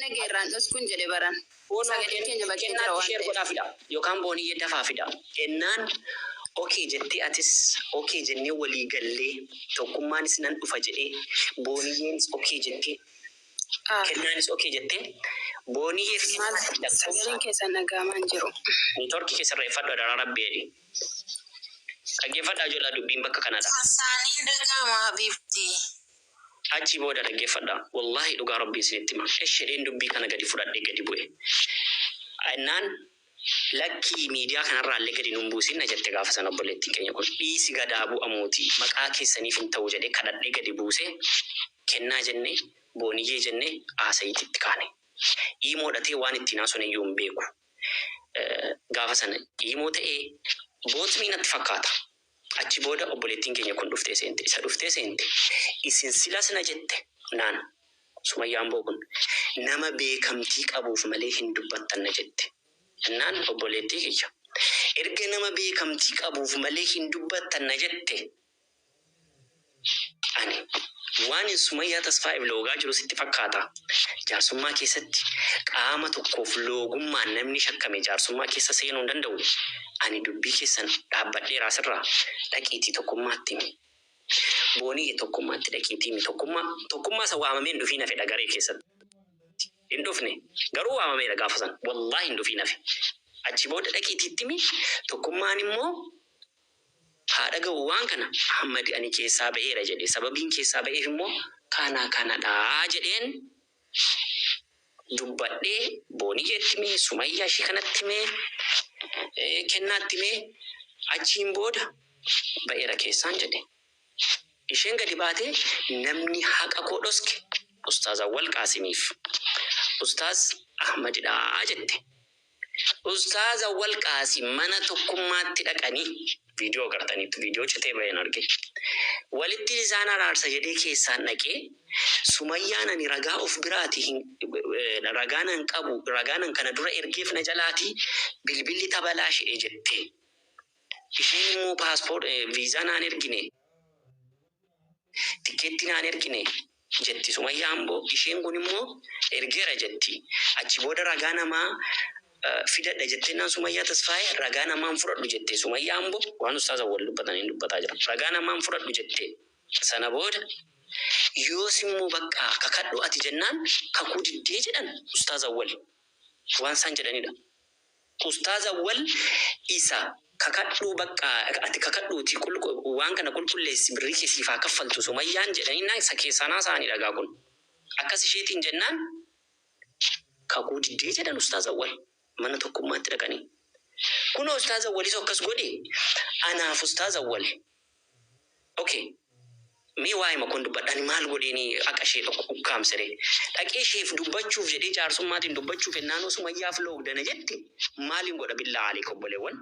Dhageerraan dhoskuun jedhe baran. Boonoo Sagaleen keenya bakkee jira kennaatti waan share ta'eef. Godhaa fida yookaan booniyyee dafaa fida. Ennaan okay jettee, atis okay jennee walii gallee, tokkummaanis nan dhufa jedhee, booniyyeenis okay jettee, Ah, kennaanis okay jettee, booniyyeef maal kennaatti lakkoofsa sagaleen keessan dhaga'amaa hin jiru. Networkii keessa irreeffadhu adaraa rabbi jedhi. Dhaggeeffadhaa ijoollee, dubbiin bakka kanadha. Saaniin dhaga'ama habiibti. Achi booda dhaggeeffadhaa. Wallaahi dhugaa rabbii isinitti hima. Eshedheen dubbii kana gadi fudhadhee gadi bu'e. Innaan lakkii, miidiyaa kanarraa illee gadi nun buusin na jette gaafa sana obboleettiin keenya kun. Dhiisi, gadaa bu'amuuti, maqaa keessaniif hin ta'u jedhee kadhadhee gadi buusee, kennaa jennee, booniyyee jennee, haasayiitti kaane. Iimoodhatee waan ittiin haasofne iyyuu hin beeku. Gaafa sana iimoo ta'ee bootmii natti fakkaata. Achi booda obboleettiin keenya kun dhuftee seente. Isa dhuftee seente. Isin silas na jette naan. Sumayyaan boo kun nama beekamtii qabuuf malee hin dubbattan na jette. Naan obboleettii kiyya. Erga nama beekamtii qabuuf malee hin dubbattan na jette, ani waan hin Sumayyaa Tasfaa'eef loogaa jiru sitti fakkaata. Jaarsummaa keessatti qaama tokkoof loogummaan namni shakkame jaarsummaa keessa seenuu hin danda'u. Ani dubbii keessan dhaabbadheera, asirraa dhaqiitii tokkummaatti himi. Booniyye, tokkummaatti dhaqiitii himi. Tokkummaa, tokkummaa isa waamamee hin dhufiin hafe garee keessatti. Hin dhufne, garuu waamameera gaafa sana. Wallaahi hin dhufiin hafe. Achi booda dhaqiitii itti himi. Tokkummaan immoo haa dhaga'u waan kana. Ahmad ani keessaa ba'eera jedhe. Sababiin keessaa ba'eef immoo kana kanadha jedheen dubbadhee, booniyyeetti himee, sumayyaa ishee kanatti himee, kennaatti himee, achiin booda ba'eera keessaan jedhe. Isheen gadi baatee namni haqa koo dhoske Ustaaz Awwal Qaasimiif Ustaaz Ahmadidha jette. Ustaaz Awwal Qaasim mana tokkummaatti dhaqanii viidiyoo agartaniitu, viidiyoo citee baheen arge. Walitti isaan araarsa jedhee keessaan dhaqee, Sumayyaan ani ragaa of biraati hin ragaa nan qabu, ragaa nan kana dura ergeef na jalaati bilbilli tabalaashedhe jette. Isheen immoo paaspoort viizaa naan ergine, tikkeettii naan ergine jetti Sumayyaa Amboo. Isheen kun immoo ergeera jetti. Achi booda ragaa namaa fidadha jettennaan, Sumayyaa Tasfaayee ragaa namaan fudhadhu jette. Sumayyaa Amboo waan ustaaza wal dubbatan hin dubbataa jira. Ragaa namaan fudhadhu jette. Sana booda yoos immoo bakka kakadhu ati jennaan kakuu diddee jedhan ustaaza wal waan isaan jedhanidha. Ustaaz Awwal isa kakadhuu, bakka ati kakadhuuti waan kana qulqulleessi, birrii kee siif haa kaffaltu Sumayyaan jedhaninnaan, isa keessaan haasa'anii dhagaa kun. Akkas isheetiin jennaan kakuu diddee jedhan Ustaaz Awwal mana tokkummaatti dhaqanii. Kunoo Ustaaz Awwalis akkas godhe anaaf Ustaaz Awwal. Okay. Mee waa'ee makoon dubbadha. Ani maal godheeni haqa ishee ukkaamsere? Dhaqee isheef dubbachuuf jedhee, jaarsummaatiin dubbachuuf ennaanoo Sumayyaaf loogdana jette, maaliin godha billaa aleek obboleewwan?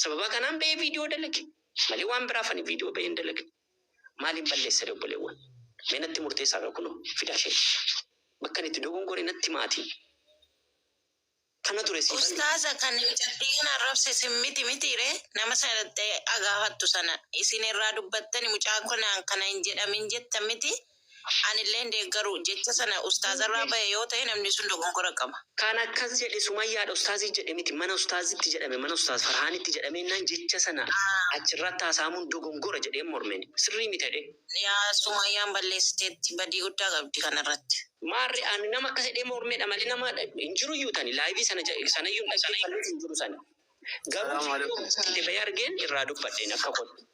Sababa kanaan ba'ee viidiyoo dalage. Malee waan biraaf ani viidiyoo ba'ee hin dalagne. Maaliin balleessere obboleewwan? Mee natti murteessaa gaa, kunoo fidaa ishee. Bakka inni itti dogongore natti maatii. Kana ture siifan. Ustaaza, kan mucattii kana arrabse isin miti mitiire? Nama sana dhattee agaafattu sana isin irraa dubbattani, mucaa kanaan kana hin jedhamin jettan miti? Anillee hin deeggaru jecha sana. Ustaazarraa bahe yoo ta'e, namni sun dogongora qaba. Kan akkas jedhe Sumayyaadha, ustaazii jedhe miti. Mana ustaazitti jedhame, mana ustaaz Farhaanitti jedhame naan jecha sana achirratti haasa'amuun dogongora jedheen mormeen, sirrii miti jedhee. Yaa, Sumayyaan balleessiteetti, badii guddaa qabdi kanarratti. Maarri ani nama akkas jedhee mormeedha malee nama hin jiru iyyuu tani live sana sanayyuu hin dhaggeeffannus hin jiru sani. Garuu Salaamu alaikum. itti bahee argeen irraa dubbadheen akka godhu.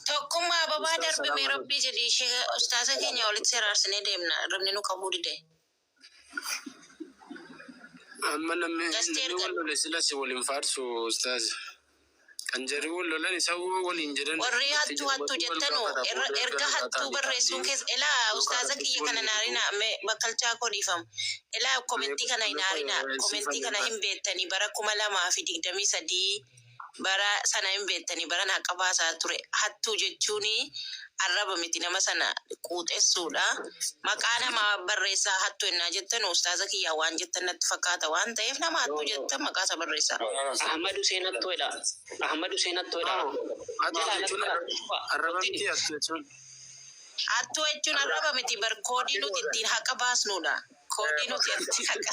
Tokkummaa ababaa Ustaaz, darbe salaamu mee alaikum. rabbii jedhi ishee ustaaza keenya walitti seraarsinee deemna, ribni nu qabuu dide. Amma namni Gasti namni erga wal lole sila si waliin faarsu ustaaz. Kan jarri wal lolan isa waliin jedhan warri itti hattuu hattuu jedhamatu wal jettanu gaafata erga booda erga erga nagaa hattuu ta'anii barreessuun ta'anii keessa elaa yookaan ustaaza rabbitti kiyya kana waliin naarina jedhu. mee bakkalchaa koo dhiifama. Elaa Mee komentii kana hin qulqulluu aarina, komentii kana siifan hin beektanii, bara 2023 bara sana hin beektanii, baran haqa baasaa ture. Hattuu jechuun arraba miti, nama sana quuxessuudha. Maqaa namaa barreessaa hattuu ennaa jettan ustaaza kiyyaa waan jettan natti fakkaata, waan ta'eef nama hattuu jettan maqaa isa barreessaa. Ahmad Hussein hattuudha. Ahmad Hussein hattuudha. Hattuu jechuun arraba miti hattuu jechuun. Hattuu jechuun arraba miti bar, koodii nuti ittiin haqa baasnudha. Koodii nuti itti haqa.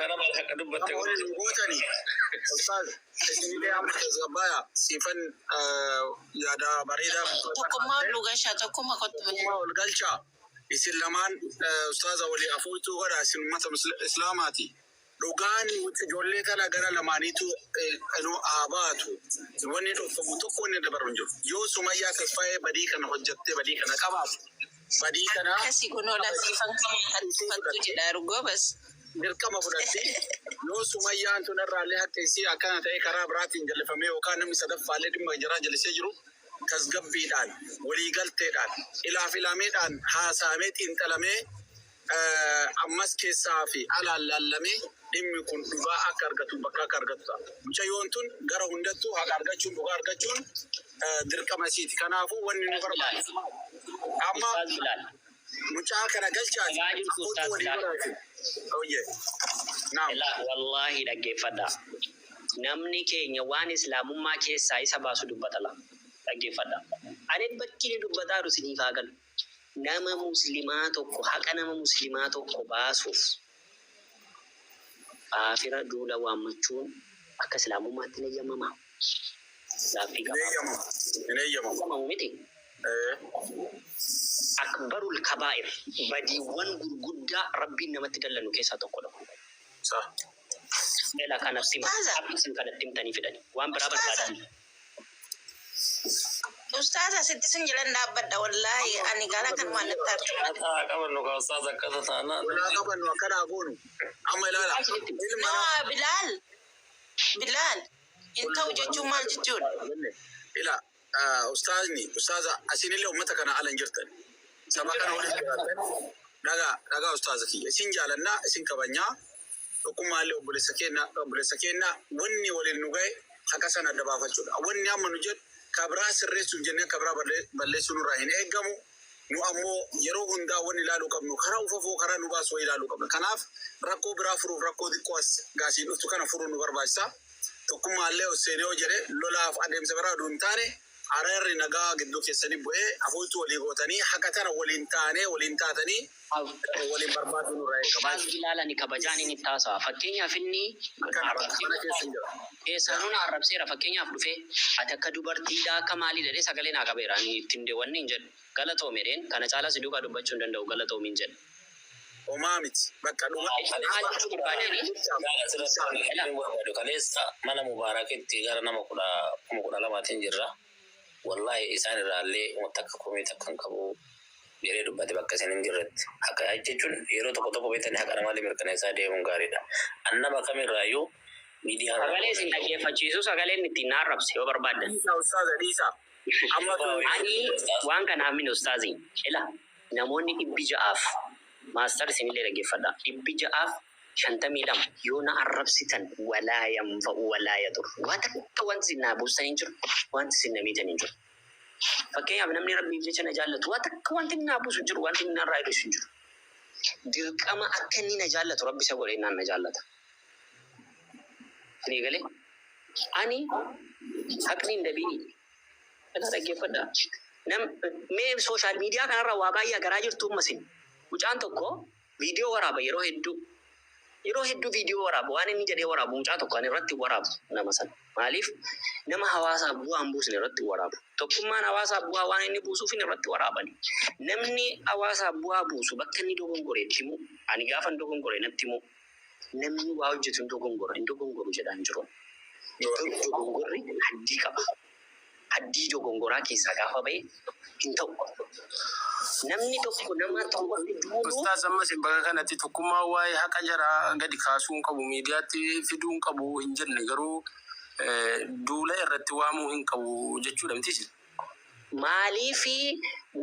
Mana maal haqa dubbatte? Namoonni nu gootani. Ustaaz, isinillee amma tasgabbaaya siifan yaada bareedaa. Tokkummaa ol galchaa, tokkummaa kottu. Tokkummaa ol galchaa. Isin lamaan ustaaza walii afuutuu godha, isin uummata islaamaati. Dhugaan ijoollee tana gara lamaaniitu haa baatu. Wanni dhokfamu tokko wanni dabaru hin jiru. Yoo Sumayyaa Tasfaayee badii kana hojjattee badii kana qabaatu, badii kana Akkasii kunoo lasiifan hattu jedha goobas. dirqama fudhatti. Yoo Sumayyaan tun irraallee haqa isii akkana ta'e karaa biraatiin jallifamee yookaan namni sadaffaallee dhimma jaraa jallisee jiru, tasgabbiidhaan, waliigalteedhaan, ilaaf ilaameedhaan haasaamee, xiinxalamee, ammas keessaa fi alaan laallamee dhimmi kun dhugaa akka argatu, bakka akka argatu ta'a. Mucayyoon tun gara hundattuu haqa argachuun, dhugaa argachuun dirqama isiiti. Kanaafuu wanni nu barbaachisu amma Ustaaz Bilaal. mucaa kana galchaati. Dhagaa jirtu, Ustaaz Abbootii walii Bilaal. godhaati. Oyyee. Naam. Ilaa, wallaahi dhaggeeffadha. Namni keenya waan islaamummaa keessaa isa baasu dubbata la. Dhaggeeffadha. Ani bakki inni dubbataa jiru isiniif haa galu. Nama muslimaa tokko, haqa nama muslimaa tokko baasuuf kaafira duula waammachuun akka islaamummaatti ni eeyyamamaa? Gaaffii Hin gabaabaa. eeyyamamu. Hin eeyyamamu. Eeyyamamu miti. Eh. Akbarul kabaa'ir, badiiwwan gurguddaa Rabbiin namatti dallanu keessaa tokkodha kun. Sa. Ela, kanatti hima. Ustaaza. Akka isin kanatti himtanii fidhani. Waan biraa Ustaaza. barbaadan. Ustaaza, sitti sin jedhan dhaabbadha, wallaahi ani gara kan waan natti argamu. Haa qabannu kaa ustaaz, akkasa taanaan. Walaa qabannu, akkanaa goonu. Amma ilaala. Ilma No, Bilaal. Bilaal. Hin ta'u jechuun maal jechuudha? Ila, ustaazni, ustaaza, asinillee uummata kana ala hin jirtan. Saba kana waliin jiraatan. Dhagaa, dhagaa, ustaaza kiyya. Isin jaalannaa, isin kabajnaa. Tokkummaallee obboleessa keenya, obboleessa keenya, wanni waliin nu gahe haqa sana adda baafachuudha. Wanni amma nu jedhu kabraa sirreessuuf jennee kabraa balleessuu nurraa hin eeggamu. Nu ammoo yeroo hundaa wanni ilaaluu qabnu karaa ufafoo, karaa nu baasu wayii ilaaluu qabna. Kanaaf rakkoo biraa furuuf rakkoo xiqqoo as gaasii dhuftu kana furuun nu barbaachisa. Tokkummaallee ol seenee yoo jedhe lolaaf adeemsa biraa oduu hin taane, araarri nagaa gidduu keessanii bu'ee afuutuu walii gootanii haqa tana waliin taanee, waliin taatanii waliin barbaaduu nurraa eegama. Ustaaz Bilaal, ani kabajaan inni itti haasa'a. Fakkeenyaaf inni Akkana bakka mana keessa hin jira. Keessanuu na arrabseera. Fakkeenyaaf dhufee ati akka dubartiidha, akka maalii jedhee sagalee naa qabeera. Ani ittiin wanni hin jedhu. Galatoome dheen kana caalaa si duukaa dubbachuu hin danda'u, galatoomiin jedhe. Homaa miti. Bakka dhuma. Maal jechuu barbaadeen? Gaala asirratti waan barbaadu, kaleessa mana Mubaarakitti gara nama 12,000-tiin jirra. Wallahi isaan irraallee wanta akka komii takka hin qabu jedhee dubbate bakka isin hin jirretti. Haqa jechuun yeroo tokko tokko beektanii haqa namaallee mirkaneessaa deemuun gaariidha. An nama kamirraayyuu miidiyaa Sagalee isin dhaggeeffachiisu, sagaleen ittiin na arrabse yoo barbaaddan. Dhiisaa, ustaaza, dhiisaa. Amma Ani waan kanaaf min ustaazi. Ila, namoonni 600f, maastar, isinillee dhaggeeffadha. 652 yoo na arrabsitan, walaa yanfa'u walaa yadur. Waa takka wanti isin naa buusan hin jiru. Wanti isin na miitan hin jiru. Fakkeenyaaf namni Rabbiif jecha na jaallatu waa takka wanti inni naa buusu hin jiru. Wanti inni narraa hir'isu hin jiru. Dirqama akka inni na jaallatu Rabbi isa godhe innaan na jaallata. Isinii galee? Ani haqni hin dabiini. Kana dhaggeeffadha. Nam mee social media kanarra waa baay'ee agaraa jirtu ummasin. Mucaan tokko viidiyoo waraaba yeroo hedduu. Yeroo hedduu viidiyoo waraaba, waan inni jedhee waraabu mucaa tokko ani irratti waraabu nama sana. Maaliif? Nama hawaasaaf bu'aa hin buusne irratti waraabu. Tokkummaan hawaasaaf bu'aa waan inni buusuuf inni irratti waraabani. Namni hawaasaaf bu'aa buusu bakka inni dogongore itti himu. Ani gaafa hin dogongore natti himu. Namni waa hojjetu hin dogongora, hin dogongoru jedhaan jiru. Garuu dogongorri haddii qaba. Haddii dogongoraa keessaa gaafa ba'e hin ta'u. Namni tokko nama tokkotti duuluu Ustaaz, ammas bakka kanatti tokkummaa waa'ee haqa jaraa gadi kaasuu hin qabu, miidiyaatti fiduu hin qabu hin jenne, garuu duula irratti waamuu hin qabu jechuudha miti isin? Maaliifi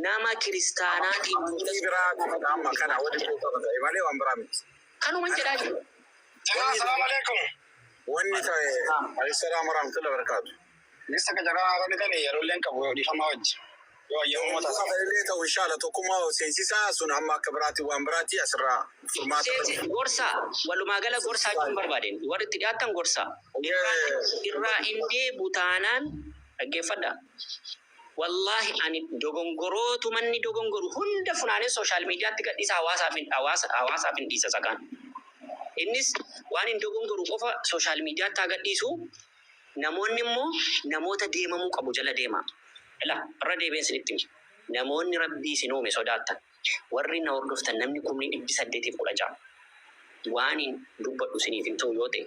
nama kiristaanaatiin duula Amantii biraa amma kana waliin qaba ta'e malee waan biraa miti. Kanuma jedhaa jiru. Jama'a, assalamu alaikum. Wanni ta'e, alayhi warahmatullahi wabarakatuh. Lissa ka jaraa haasaan ta'e yeroo illee qabu dhiifama wajji. Yoo ayyaama uummata Illee ta'u, inshaalla tokkummaa seensisaa sun amma akka biraatti waan biraatti asirraa furmaata. Gorsaa, walumaa gala gorsaa jechuun barbaadeen warri itti dhiyaatan gorsaa. Irraa hin deebu taanaan, dhaggeeffadha. Wallaahi, ani dogongorootu manni dogongoru hunda funaanee social mediatti gadhiisa, hawaasaaf hin dhiisa sakaan. Innis waan hin dogongoru qofa social mediatti haa gadhiisu. Namoonni immoo namoota deemamuu qabu jala deema. Ila irra deebiin isinitti hima. Namoonni Rabbii isin uume sodaattan. Warri na hordoftan namni 816,000. Waan hin dubbadhu isiniif hin ta'u yoo ta'e,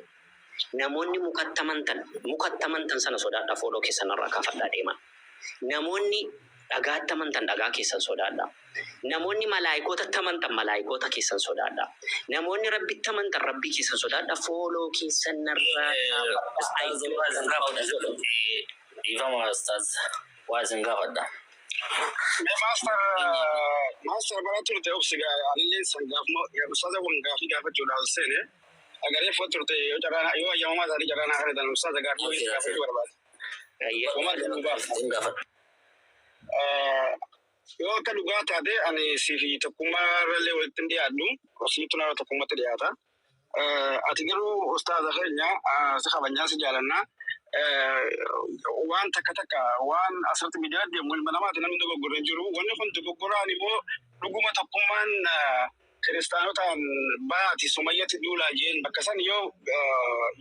namoonni mukatti amantan sana sodaadhaa, follow keessan irraa kaafadhaa deemaa. Namoonni dhagaatti amantan dhagaa keessan sodaadhaa. Namoonni malaayikootatti amantan malaayikoota keessan sodaadhaa. Namoonni Rabbitti amantan Rabbii keessan sodaadhaa. Follow keessan irraa kaafadhaa. Dhiifama ustaaz, waa isin gaafadha. Mee master bara turte obsi, anillee san gaafuma ustaaza kun gaafii gaafachuudhaaf seene agaree fo turte, yoo carraa yoo ayyamamaa isaanii carraa naa kennitan, ustaaza gaafii wayii gaafachuu barbaade. Homaa deemuu baaf. Isin gaafadha. Yoo akka dhugaa taate, ani sifi tokkummaa irrallee walitti hin dhiyaadhu, siitu nama tokkummatti dhiyaata. Ati garuu ustaaza keenya, si kabajnaa, si jaalannaa. Waan takka takka waan asirratti miidiyaa deemu, ilma namaati, namni dogoggorre hin jiru. Wanni kun dogoggoraan immoo dhuguma tokkummaan kiristaanotaan baati Sumayyatti duulaa jeen bakka san yoo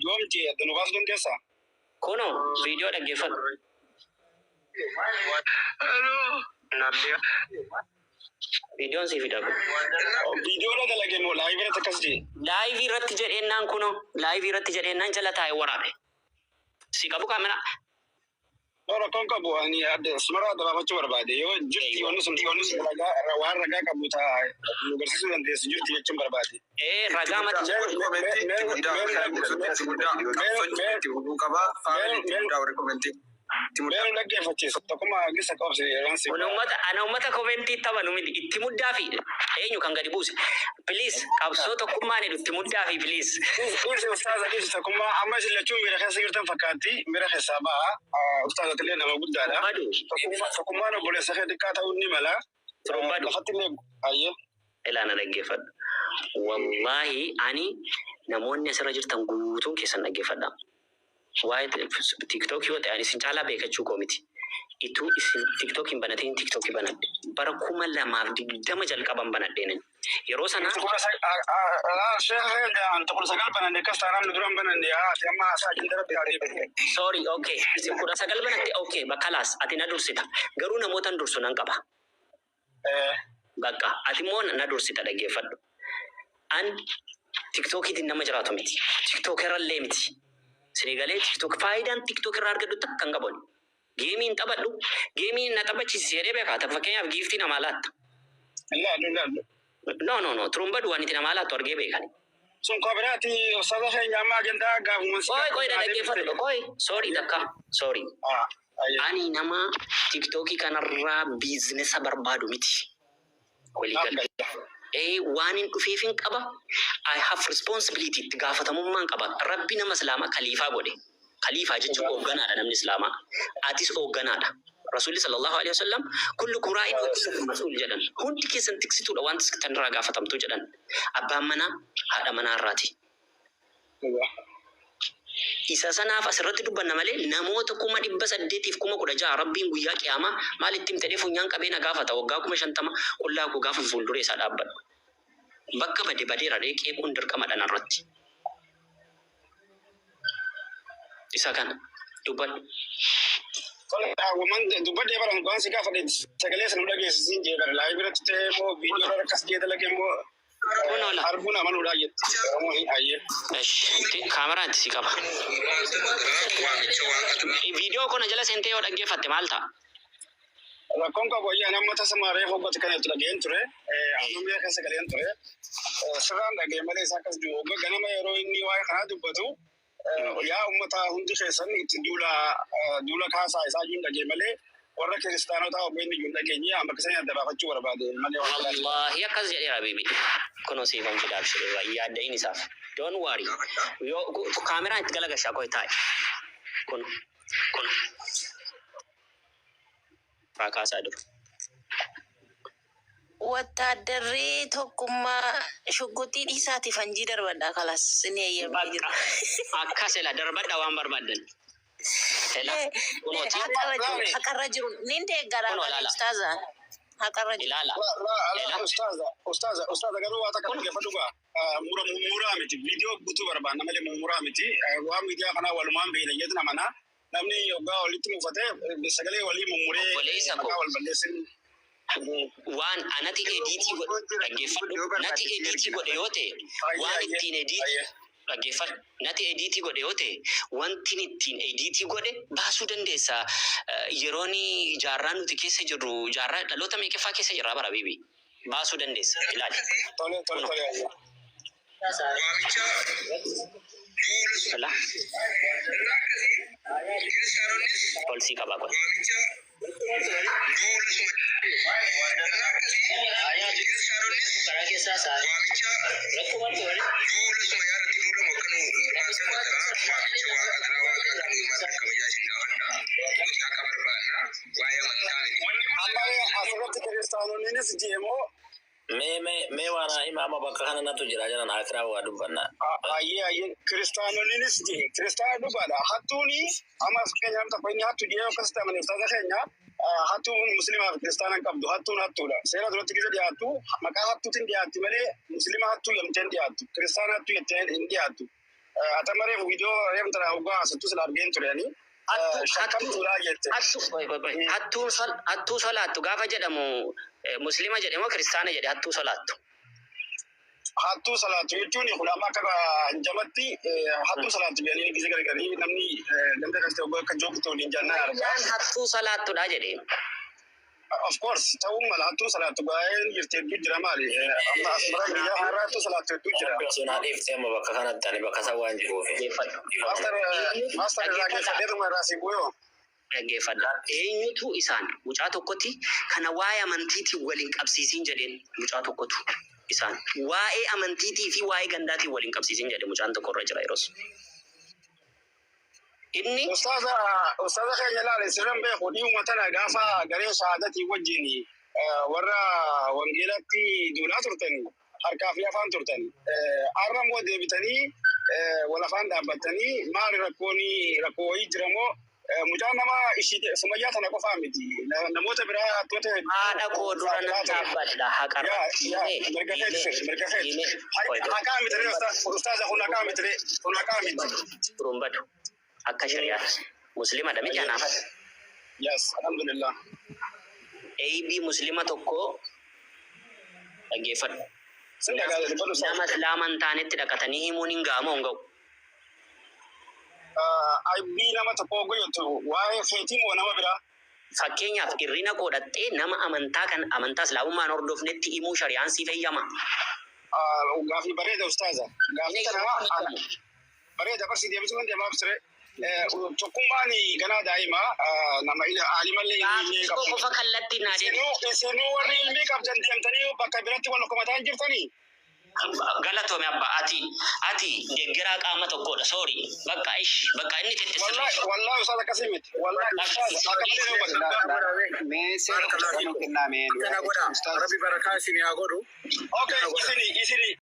yoom jee adda nu baasuu dandeessaa? Kunoo viidiyoo dhaggeeffadhu. Hello. Viidiyoon sii fida. Viidiyoodha dalage moo live irratti akkas jee? Live irratti jedheennaan, kunoo live irratti jedheennaan jala taa'ee waraabe. Si qabu kaameraa. No, rakkoon qabu, ani adda sumarraa adda baafachuu barbaade, yoo jirti wanni sun ragaa, waan ragaa qabu ta'a nu agarsiisuu dandeessu jirti jechuun barbaade. Ee, ragaa mati. Comment itti guddaa, itti guddaa, qabsoon itti fufuu qaba. Family, itti guddaa, warri comment itti Mee muddaa. nu dhaggeeffachiisa, tokkummaa gisa qabsi yeroon si. Kun uummata, ana uummata comment taphanu miti. Itti muddaa fi eenyu kan gadi buuse? Please, qabsoo tokkummaan jedhu itti muddaa fi please. Dhiirsi ustaaza, dhiirsi tokkummaa, amma isin lachuu miira keessa jirtan fakkaatti, miira keessaa ba'a. Ustaaza illee nama guddaadha. Badu. Tokkummaan obboleessa kee xiqqaa ta'uu ni mala. Turumbadu. Lafatti illee ayyee. Ilaana, dhaggeeffadhu. Wallaahi, ani namoonni asirra jirtan guutuun keessan dhaggeeffadha. Waa'ee TikTok yoo ta'e, ani isin caalaa beekachuu koo miti. Ituu isin TikTok hin banatin TikTok banadhe. Bara 2020 jalqaban banadheenan. Yeroo sana Sheekh 19 bananne, akkas taanaan nu duran bananne, haati amma haasaa ajanda rabbi haa deebi'u. Sorry, okay. Isin 19 banatte, okay, bakkalaas ati na dursita. Garuu namoota hin dursu nan qaba. Bakka ati immoo na dursita, dhaggeeffadhu. An TikTokiitiin nama jiraatu miti. TikTokerallee miti. Isinii galee? TikTok faayidaan TikTok irraa argadhu takka hin qabu. Game hin taphadhu. Game na taphachiisi jedhee beekaa. Fakkeenyaaf gift namaa laatta. Ilaallu, ilaallu. No, no, no. Turumbadu waan itti namaa laattu argee beekani. Sun koo biraati, ustaaza keenya, amma ajandaa gaafuma si Qoy, qoy, dhaggeeffadhu. Qoy, sorry, takka. Sorry. Ani nama TikTokii kanarraa business barbaadu miti. Walii gala. Ee, waan hin dhufeef hin qaba. I have responsibility, itti gaafatamummaan qaba. Rabbi nama Islaamaa kaliifaa godhe. Kaliifaa jechuun hoogganaadha namni Islaamaa. Atis hoogganaadha. Rasuulli sallallahu alaihi wasallam "kullukum raa'in wa kullukum mas'uul" jedhan. Hundi keessan tiksituudha, waan tiksitan irraa gaafatamtu jedhan. Abbaan manaa haadha manaa irraati. Isa sanaaf asirratti dubbanna malee, namoota 816,000 Rabbiin guyyaa qiyaamaa maal itti himte funyaan qabee na gaafata, waggaa 50,000 qullaa koo gaafa fuulduree isaa dhaabbadhu. Bakka bade badeera dhee qeequun dirqama dha narratti. Isa kana dubbadhu. Waan dubbadhee baran waan si gaafadhe, sagalee sana nu dhageessisiin jee bara live irratti ta'ee moo viidiyoo irra akkas jee dalage moo arguun amanuudhaa jetti. Oromoo hin ayyee. Kaameraan itti si qaba. Viidiyoo kana jala seentee yoo dhaggeeffatte maal ta'a? Rakkoon qabu, ayyaan amma tasuma reefu hoggate kana itti dhageen ture. Amma miira keessa galeen ture. Sirraan dhagee malee isaa akkas jiru. Hogga ganama yeroo inni waa'ee kanaa dubbatu, yaa uummata, hundi keessan itti duula duula kaasaa isaa jiru dhagee malee, warra kiristaanotaa obbo inni jiru dhageenye, amma akkasanii adda baafachuu barbaade malee waan biraa. Wallaahi, akkas jedheera bibi. Kunoo siifan fidaaf shirra yaadda'in isaaf. Don't worry. Yoo kaameraan itti galagashaa, qoy, taa'e. Kun kun. Raakaasaa dura. Wattaaddarri tokkummaa shugguxii dhiisaati fanjii darbadha, kalas ni eeyyamee jira. Akkas ila darbadha waan barbaaddan. Ela kunooti Haqarra jiru haqarra jiru nin deeggara Kunoo ilaala. ustaaza haqarra jiru. Ilaala. La ustaaza, ustaaza, ustaaza, garuu waa takka dhaggeeffadhu gaa. Mura mummuraa miti. Viidiyoo guutuu barbaanna malee mummuraa miti. Waa miidiyaa kanaa walumaan beekna jedhu namana. Namni yoggaa walitti mufatee sagalee walii mummuree Obboleessa koo. maqaa wal balleessin. Waan anati edit godhe dhaggeeffadhu. Nati edit godhe yoo ta'e, waan ittiin edit dhaggeeffadhu. Nati edit godhe yoo ta'e, wanti ittiin edit godhe baasuu dandeessa. Yeroon jaarraa nuti keessa jirru jaarraa dhaloota meeqaffaa keessa jirra bara bibi. Baasuu dandeessa. Ilaali. Tole, tole, tole. Waamicha duula Ila irraa akkasii kiristaanonnis tolsii qabaa godhe. Waamicha duula irraa akkasii kiristaanonnis waamicha duula Sumayyaa irratti duulamu akka nu hirmaatan adaraa, waamicha waaqa adaraa waaqa akka nu hirmaatan kabajaa isin gaafadha. Nuti akka barbaanna waa'ee amantaa miti. Ammallee asirratti kiristaanonnis jeemoo. Mee mee mee waan hima amma bakka kana natu jira jedhan akiraa waa dubbanna. Ayyee, ayyee, kiristaanonnis jee kiristaana dhugaadha. Hattuuni amma fakkeenya namni tokko inni hattu jee akkas ta'e amane, ustaaza keenya, hattuun musliimaa fi kiristaana hin qabdu. Hattuun hattuudha. Seera duratti gisa dhiyaattu maqaa hattuutiin dhiyaatti malee musliima hattuu jedhamtee hin dhiyaattu. Kiristaana hattuu jettee hin dhiyaattu. Atamareef viidiyoo reef tana hoggaa haasattu sila argeen tureni. Shakkamtuudha jette. Hattuu hattuu solaattu gaafa jedhamu muslima jedhe moo kiristaana jedhe hattuu solaattu? Hattuu salaatu jechuun kun amma akka jamatti hattuu salaatu jedhanii gisa gargarii namni ganda kan ta'e akka jooktu waliin jannaan argaa. Sumayyaan hattuu salaattudha jedhe. Of course, ta'uu mala. Hattuu salaatu baay'een jirti, hedduu jira. Maali, amma asmara biyya har'a hattuu salaatu hedduu jira. Rabbi osoo naa dhiiftee amma bakka kanatti ani bakka san waan jiruuf. Dhaggeeffadhu. Master, master, irraa keessadheetuma irraa si bu'oo. Dhaggeeffadha. Eenyutu isaan mucaa tokkotti kana waa'ee amantiitiin waliin qabsiisin jedheen? Mucaa tokkotu isaan waa'ee amantiitii fi waa'ee gandaatiin waliin qabsiisin jedhe. Mucaan tokko irra jira yeroos. Inni Ustaaza, ustaaza keenya, ilaale, sirran beeku. Dhiuma tana gaafa garee shahaadatii wajjin warra wangeelatti duulaa turtani harkaa fi afaan turtan. Har'a immoo deebitanii wal afaan dhaabbattanii, maali rakkoon? Rakkoo wayii jira moo? Mucaan nama ishii Sumayyaa tana qofaa miti, namoota biraa hattoota Haadha koo dura nan dhaabbadha haqarratti. Yaa, mirga keeti, mirga keeti. Haqaa miti ree, ustaaza, kun haqaa miti ree, kun haqaa miti. Turumbadu akka shari'aatti. Muslimadha miti anaaf. Yes, alhamdulillah. Eeybii muslima tokko dhaggeeffadhu. Sin dhagaa, dubbadhu. Nama islaama hin taanetti dhaqatanii himuun hin ga'amu hin ga'u? Aybii nama tokko goyotu waa'ee feetii moo nama biraa? Fakkeenyaaf hirrina godhattee nama amantaa kan amantaa islaamummaan hordofnetti himuu shari'aan siif eeyyama? Gaafii bareeda, ustaaza. Gaafii kana bareeda barsi deebisuu hin deemaaf ture. Tokkummaan ganaa daa'ima nama aalimallee ilmii Gaafii qabu. qofa kallattiin naa deebi. Isinuu warri ilmii qabdan deemtanii bakka biratti wal komataa hin jirtanii? Galatoomi abbaa, ati deeggaraa qaama tokkodha, sorry, bakka ish bakka inni tette Wallahi, sirrii. wallahi ustaaza, akkasii miti. Wallahi ustaaza, akka malee nama Mee seera Barakallahu nuu kennaa mee. Kana godha. Rabbi barakaa isin haa godhu. Okay, isini isini.